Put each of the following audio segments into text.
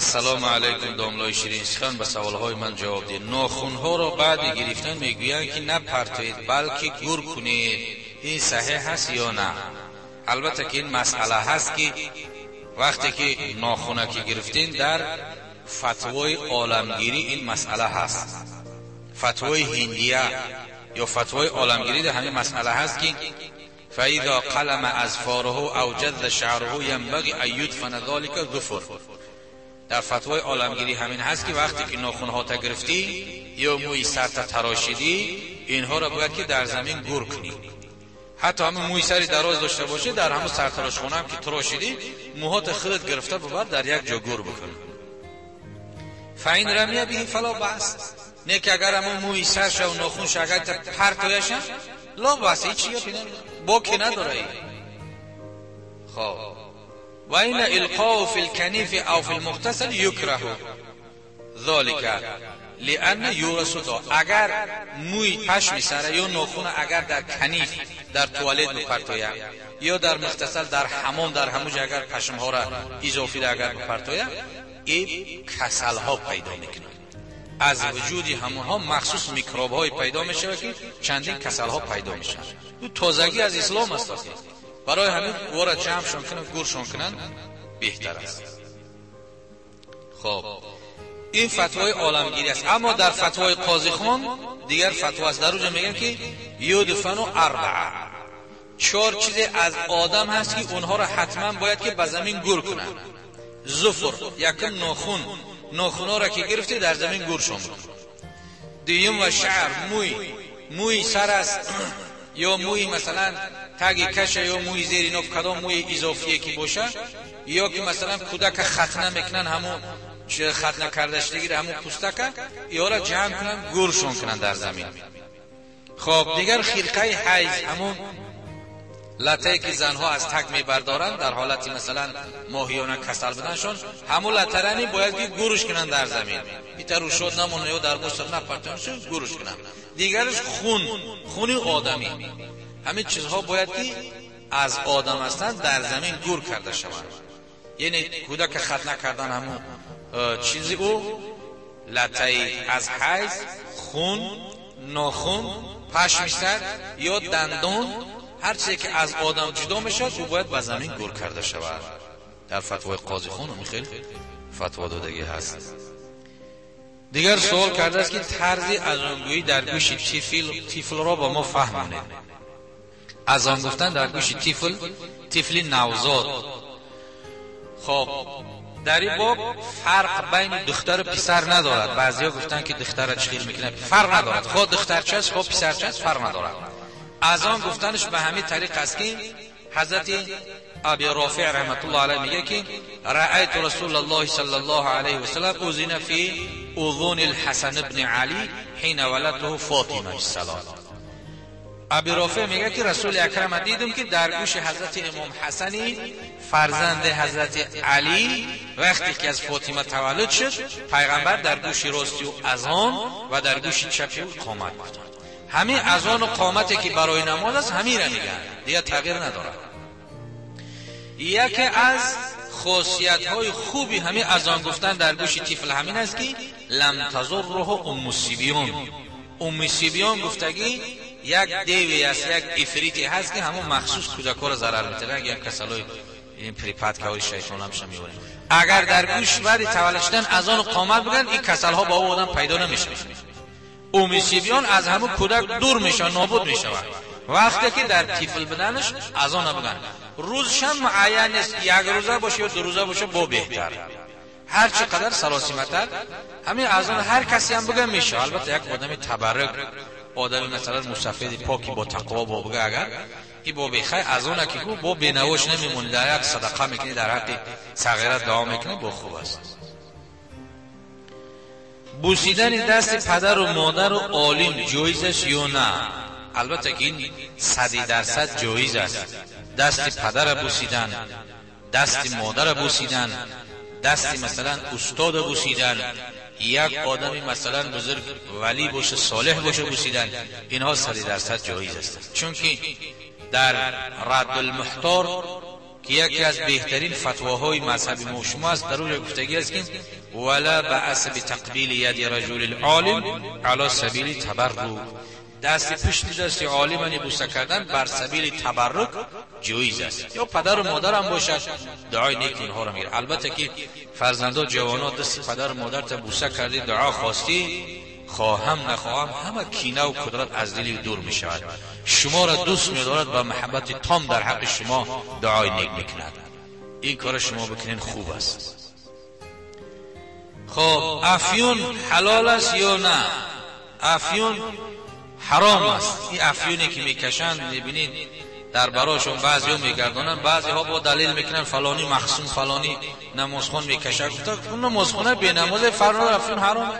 Ассалому алайкум, домлои Ширинсихан, ба саволҳои ман ҷавоб диҳед. Нохунҳоро баъди гирифтан мегӯянд, ки напартоед, балки гур кунед. Ин саҳеҳ ҳаст ё на? Албатта ки ин масъала ҳаст, ки вақте ки нохунаки гирифтем, дар фатвои оламгирӣ ин масъала ҳаст. Фатвои ҳиндия ё фатвои оламгирӣ дар ҳамин масъала ҳаст, ки فإذا قلم أظفاره أو جذ شعره ينبغي أن يدفن ذلك ظفر. در فتوای عالمگیری همین هست که وقتی که ناخونها تا گرفتی یا موی سر تا تراشیدی، اینها را باید که در زمین گور کنی. حتی همون موی سری دراز داشته باشه، در همون سرتراشخونه هم که تراشیدی، موهات خودت گرفته ببر در یک جا گور بکنی. فإن رمی به فلا بأس. نه که اگر همون موی سرش و ناخونش اگر تا پرتایش لا بأس، هیچ چیزی باکی نداره. خب و این القاء فی الکنیف او فی المغتسل یکره ذلك لان یورث. اگر موی پشم سر یا ناخون اگر در کنیف در توالت بپرتاید یا در مغتسل در حمام در همونجا اگر پشم ها را اضافی را اگر بپرتاید، این کسل ها پیدا میکنه. از وجود همونها مخصوص میکروب های پیدا میشه که چندین کسل ها پیدا میشن. او تازگی از اسلام است. برای همین او را جمعشون کنن، گورشون کنن بهتر است. خب این فتوای عالمگیری است. اما در فتوای قاضی خان دیگر فتوا است. در اونجا میگن که یدفن اربعه، 4 چیز از آدم هست که اونها را حتما باید که به زمین گور کنن. ظفر، یکم ناخون، ناخونا را که گرفتی در زمین گورشون بکن. دویم و شعر، موی سر است یا موی مثلا تگ کشه یا موی زیر ناف، کدام موی اضافیه که باشه، یا که مثلا کودک ختنه میکنن، همون ختنه کردش دیگه همون پوستک یا را جمع کنن گورشون کنن در زمین. خب دیگر خرقه حیض، همون لطه‌ای که زنها از تک میبردارن در حالت مثلا ماهیانه کسل بدنشون، همون لطه باید که گورش کنن در زمین، ایتر رو شد نمونه یا در مستر نپرتنشون گورش کنن. دیگرش خون، خونی آدمی، همین چیزها باید که از آدم هستند در زمین گور کرده شوند. یعنی کودک ختنه کردن همون چیزی او لطه‌ای از حیض، خون، ناخون، پشم سر یا دندون، هر چیزی که از آدم جدا میشد او باید به زمین گور کرده شود. در فتوای قاضی خان خیلی فتوا دادگی هست. دیگر سوال کرده است که طرز اذانگویی در گوش طفل را با ما فهمانید. اذان گفتن در گوش طفل، طفل نوزاد. خب در این باب فرق بین دختر و پسر ندارد. بعضیا گفتن که دختر چخیل میکنه، فرق ندارد، خود دختر چه خود پسر چه فرق ندارد. اذان گفتنش به همین طریق است که حضرت ابی رافع رحمت الله علیه میگه که رأیت رسول الله صلی الله علیه و سلم اذن فی اذن الحسن بن علی حين ولدته فاطمه السلام. ابی رافع میگه که رسول اکرم دیدم که در گوش حضرت امام حسنی فرزند حضرت علی وقتی که از فاطمه تولد شد، پیغمبر در گوش راستی او اذان و در گوش چپی او قامت گفتند. همین اذان و قامتی که برای نماز است همین را میگن، دیگه تغییر نداره. یکی از خاصیت های خوبی همین اذان گفتن در گوش طفل همین است که لم تضره ام الصبیان. ام الصبیان گفتگی یک دیوی است، یک افریتی هست که همون مخصوص کودکا را ضرر میده، یک کسالای این پریپات که شیطان هم میونه. اگر در گوش بعد تولد شدن اذان و قامت بگن، این کسل ها با او آدم پیدا نمیشه. ام الصبیان از همون کودک دور میشه، نابود میشه. وقتی که در طفل بدنش اذان بگن، روزش هم معین نیست، یک روزه باشه یا 2 روزه باشه با بهتر، هر چقدر سراسیمتر همین اذان هر کسی هم بگه میشه. البته یک آدم تبرک، آدم مثلا مسفد پاکی با تقوا با بگه، اگر ای با بخیر اذان که گو با بینواش نمیمونه، در یک صدقه میکنی، در حق صغیره دعا میکنی، با خوب است. بوسیدن دست پدر و مادر و عالم جایز است یا نه؟ البته که این 100% جایز است. دست پدر بوسیدن، دست مادر بوسیدن، دست مثلا استاد بوسیدن، یک آدمی مثلا بزرگ ولی باشه، صالح باشه بوسیدن، اینها 100% جایز است. چون که در رد المحتار که یکی از بهترین فتواهای مذهب ما شما است، در اونجا گفتگی است که ولا بأس بتقبیل ید رجل العالم علی سبیل تبرک، دست پشت دست عالم بوسه کردن بر سبیل تبرک جایز است. یا پدر و مادر هم باشد دعای نیک اینها را میگیره. البته که فرزندا جوانا دست پدر و مادر تا بوسه کردی دعا خواستی، خواهم نخواهم همه کینه و کدرت از دل دور می شود. شما را دوست می دارد و محبت تام در حق شما دعای نیک میکند. این کار شما بکنین خوب است. خب افیون حلال است یا نه؟ افیون حرام است. این افیونی که میکشند میبینید در براشون بعضی ها میگردانند، بعضی ها با دلیل میکنن فلانی مخصوم فلانی نمازخوان میکشه، گفت نمازخونه بی نماز فرار افیون حرامه.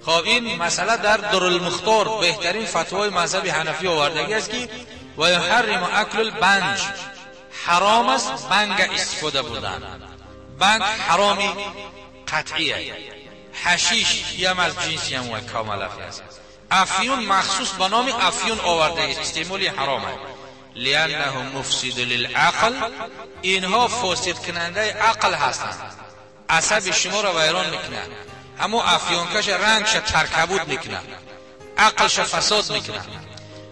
خب این مسئله در درالمختار بهترین فتوای مذهب حنفی آوردگی است که و یحرم اکل البنج، حرام است بنگ استفاده بردن، بنگ حرامی قطعیه. حشیش یم از جنسی هم کامل است. افیون مخصوص به نام افیون آورده است، استعمال حرامه. لانه مفسد للعقل، اینها فاسد کننده عقل هستند، عصب شما را ویران میکنه. اما افیونکش رنگش ترکبود میکنه، عقلش فساد میکنه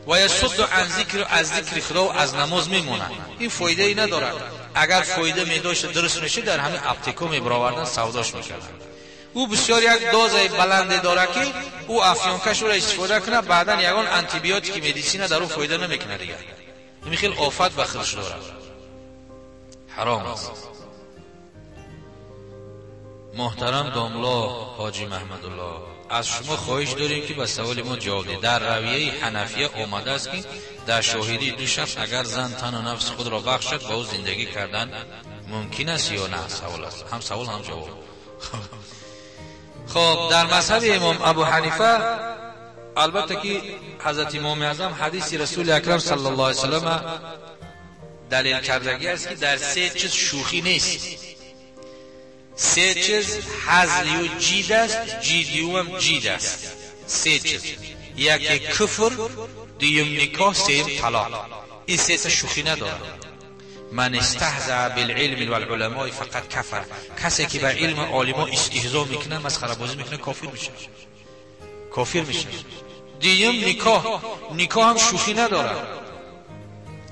و یصد عن ذکر، از ذکر خدا و از نماز میمونه. این فایده ای نداره. اگر فایده میداشت درست میشه در همین اپتیکو میبراوردن سوداش میکردن. او بسیار یک دوز بلند داره که او افیونکش رو استفاده کنه، بعدا یگان آنتی بیوتیک medicine در او فایده نمیکنه دیگه. این خیلی آفت به خودش داره، حرام است. محترم داملا حاجی محمدالله، از شما خواهش داریم که به سوال ما جواب دهید. در رویه حنفیه آمده است که در شاهدی دو شخص اگر زن تن و نفس خود را بخشد با او زندگی کردن ممکن است یا نه؟ سوال است، هم سوال هم جواب. خب در مذهب امام ابو حنیفه، البته که حضرت امام اعظم حدیث رسول اکرم صلی الله علیه وسلم دلیل کردگی است که در سه چیز شوخی نیست. سه چیز هزلی و جید است، جیدی و هم جید است. سه چیز، یکی کفر، دویم نکاح، سیم طلاق. این سه تا شوخی نداره. من استهزأ بالعلم والعلماء فقط کفر، کسی که به علم عالما استهزا میکنه، مسخره بازی میکنه، کافر میشه، کافر میشه. دویم نکاح، نکاح هم شوخی نداره.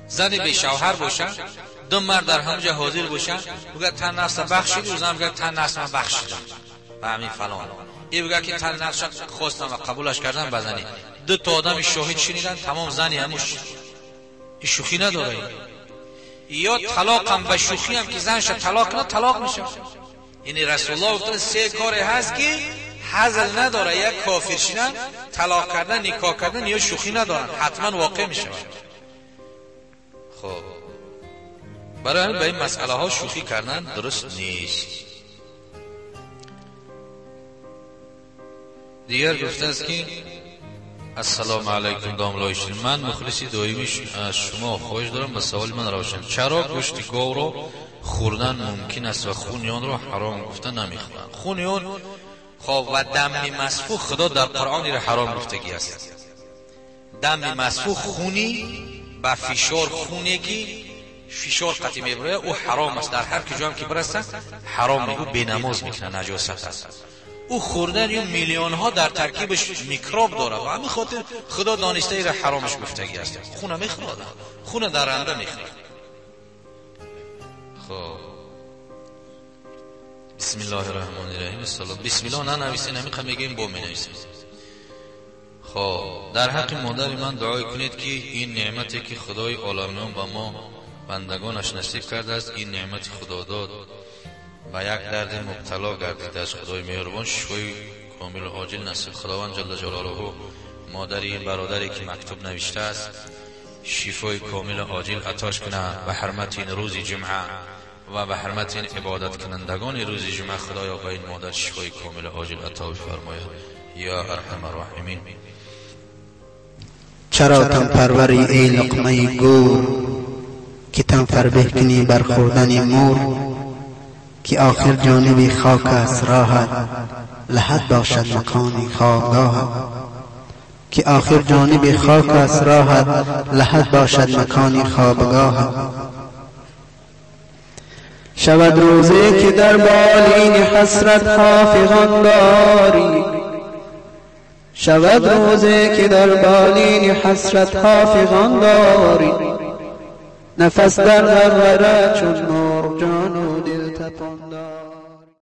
زن بی شوهر باشه، دو مرد در همونجا حاضر باشه، بگه تن نفس بخشید، و زن بگه تن نفس من بخشیدم به همین فلان، این بگه که تن نفس خواستم و قبولش کردم بزنی، دو تا آدم شاهد شنیدن، تمام زنی هموش. این شوخی نداره. یا طلاق هم به شوخی هم که زنش طلاق نه، طلاق میشه. یعنی رسول الله گفتن سه کار هست که هزل نداره، یک کافر شدن، طلاق کردن، نکاح کردن، یا شوخی ندارن، حتما واقع میشه. خب برای همین به این مسئله ها شوخی کردن درست نیست. دیگر گفته است که السلام علیکم داملای شیرین، من مخلص دائمی از شما خواهش دارم به سوال من روشن، چرا گوشت گاو را خوردن ممکن است و خون آن را حرام گفته نمیخورند؟ خون آن خب و دم مسفوح خدا در قرآن را حرام گفتگی است. دم مسفوح خونی با فشار، خونی که فشار قطعی میبره، او حرام است. در هر کجا هم که برسه حرام، او بی نماز میکنه، نجاست است. او خوردن یا میلیون ها در ترکیبش میکروب داره و همین خاطر خدا دانسته ای را حرامش گفتگی است. خونه میخوره، خونه درنده میخوره. خب بسم الله الرحمن الرحیم. السلام. بسم الله ننویسین، همین میگیم با مینویسیم. خب در حق مادر من دعای کنید که این نعمتی که خدای عالمیان به ما بندگانش نصیب کرده است، این نعمت خدا داد و یک درد مبتلا گردیده از خدای مهربان شفای کامل و عاجل نصیب. خداوند جل جلاله مادر این برادری که مکتوب نوشته است شفای کامل و عاجل عطاش کنه به حرمت این روز جمعه و به حرمت این عبادت کنندگان روز جمعه. خدایا به این مادر شفای کامل و عاجل عطا بفرماید یا ارحم الراحمین. چرا تن پروری ای لقمه گور، که تن فربه کنی بر خوردن مور، که آخر جانب خاک است راهت، لحد باشد مکان خوابگاهت. که آخر جانب خاک است راهت، لحد باشد مکان خوابگاهت. شود روزی که در بالین حسرت خافقان داری، شود روزی که در بالین حسرت خافقان داری، نفس در غرغره چون مرغ جان و دل تپان داری.